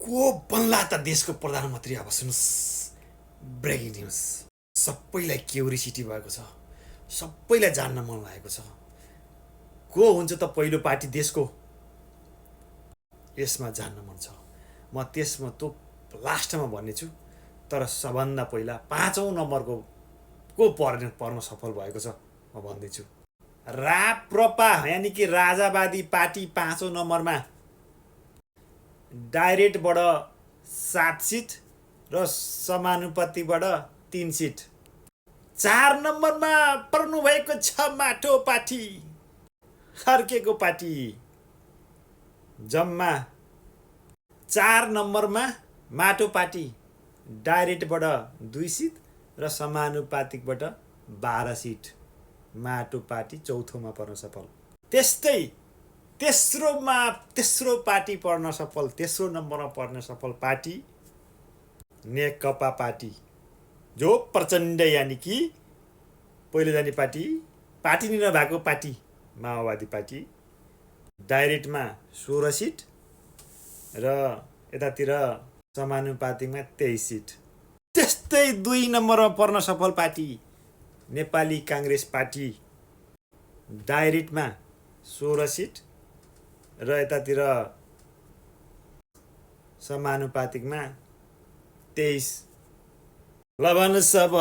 को बन्ला त देशको प्रधानमन्त्री? अब सुन्नुहोस्, ब्रेकिङ न्युज। सबैलाई क्युरियोसिटी भएको छ, सबैलाई जान्न मन लागेको छ, को हुन्छ त पहिलो पार्टी देशको? यसमा जान्न मन छ। म त्यसमा लास्टमा भन्नेछु, तर सबभन्दा पहिला 5औं नम्बरको को पर्न सफल भएको छ म भन्दैछु। राप्रपा यानि कि राजावादी पार्टी 5औं नम्बरमा, डाइरेक्टबाट 7 सिट र समानुपातिबाट 3 सिट। 4 नम्बरमा पर्नुभएको छ माटो पार्टी, खर्केको पार्टी। जम्मा 4 नम्बरमा माटो पार्टी, डाइरेक्टबाट 2 सिट र समानुपातिकबाट 12 सिट। माटो पार्टी चौथोमा पर्न सफल। त्यस्तै तेस्रो पार्टी पर्न सफल, तेस्रो नम्बरमा पर्न सफल पार्टी नेकपा पार्टी, जो प्रचण्ड यानि कि पहिलो जाने पार्टी नै नभएको पार्टी, माओवादी पार्टी। डाइरेक्टमा 16 सिट र यतातिर समानुपातिकमा 23 सिट। त्यस्तै 2 नम्बरमा पर्न सफल पार्टी नेपाली काङ्ग्रेस पार्टी, डाइरेक्टमा 16 सिट र यतातिर समानुपातिकमा 23। ल भन्नुहोस्, अब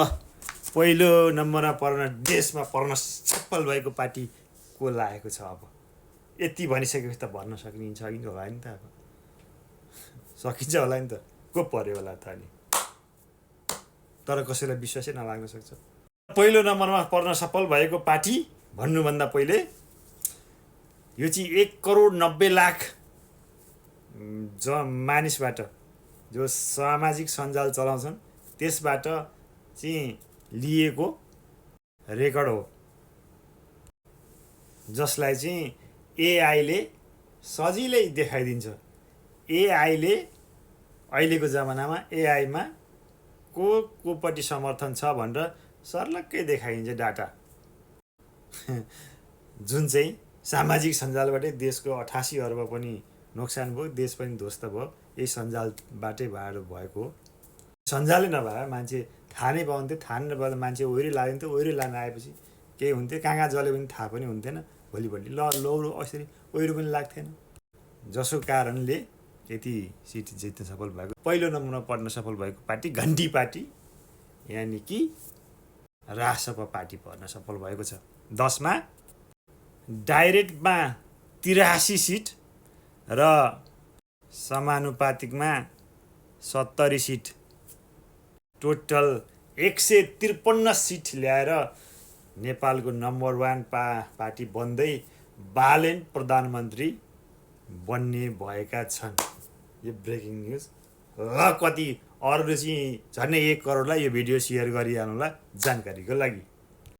पहिलो नम्बरमा देशमा पर्न सफल भएको पार्टी को लागेको छ? अब यति भनिसकेपछि त भन्न सकिन्छ होला नि त, अब सकिन्छ होला नि त, को पर्यो होला त अनि? तर कसैलाई विश्वासै नलाग्न सक्छ। पहिलो नम्बरमा पर्न सफल भएको पार्टी भन्नुभन्दा पहिले यो चाहिँ 1,90,00,000 मानिसबाट, जो सामाजिक सञ्जाल चलाउँछन् त्यसबाट चाहिँ लिएको रेकर्ड हो, जसलाई चाहिँ एआईले सजिलै देखाइदिन्छ। एआईले अहिलेको जमानामा एआईमा कोपट्टि समर्थन छ भनेर सर्लक्कै देखाइन्छ डाटा, जुन चाहिँ सामाजिक सञ्जालबाटै देशको 88 अर्ब पनि नोक्सान भयो, देश पनि ध्वस्त भयो। यही सञ्जालबाटै भएको हो। सञ्जालै नभए मान्छे थाहा नै पाउँथ्यो, थाहा नै नपाउँदा मान्छे ओहिरो लाग्थ्यो, ओहिरो लाग्न आएपछि केही हुन्थ्यो, कहाँ जल्यो पनि थाहा पनि हुन्थेन। भोलिपल्ट लौरो यसरी ओहिरो पनि लाग्थेन, जसो कारणले यति सिट जित्न सफल भएको। पहिलो नम्बरमा पर्न सफल भएको पार्टी घन्टी पार्टी यानि कि रासपा पार्टी पर्न सफल भएको छ। 10मा डाइरेक्टमा 83 सिट र समानुपातिकमा 70 सिट। टोटल 153 सिट ल्याएर नेपालको नम्बर 1 पार्टी बन्दै बालेन प्रधानमन्त्री बन्ने भएका छन्। यो ब्रेकिङ न्युज। ल कति अरूले चाहिँ झन्डै 1 करोडलाई यो भिडियो सेयर गरिहाल्नु होला जानकारीको लागि।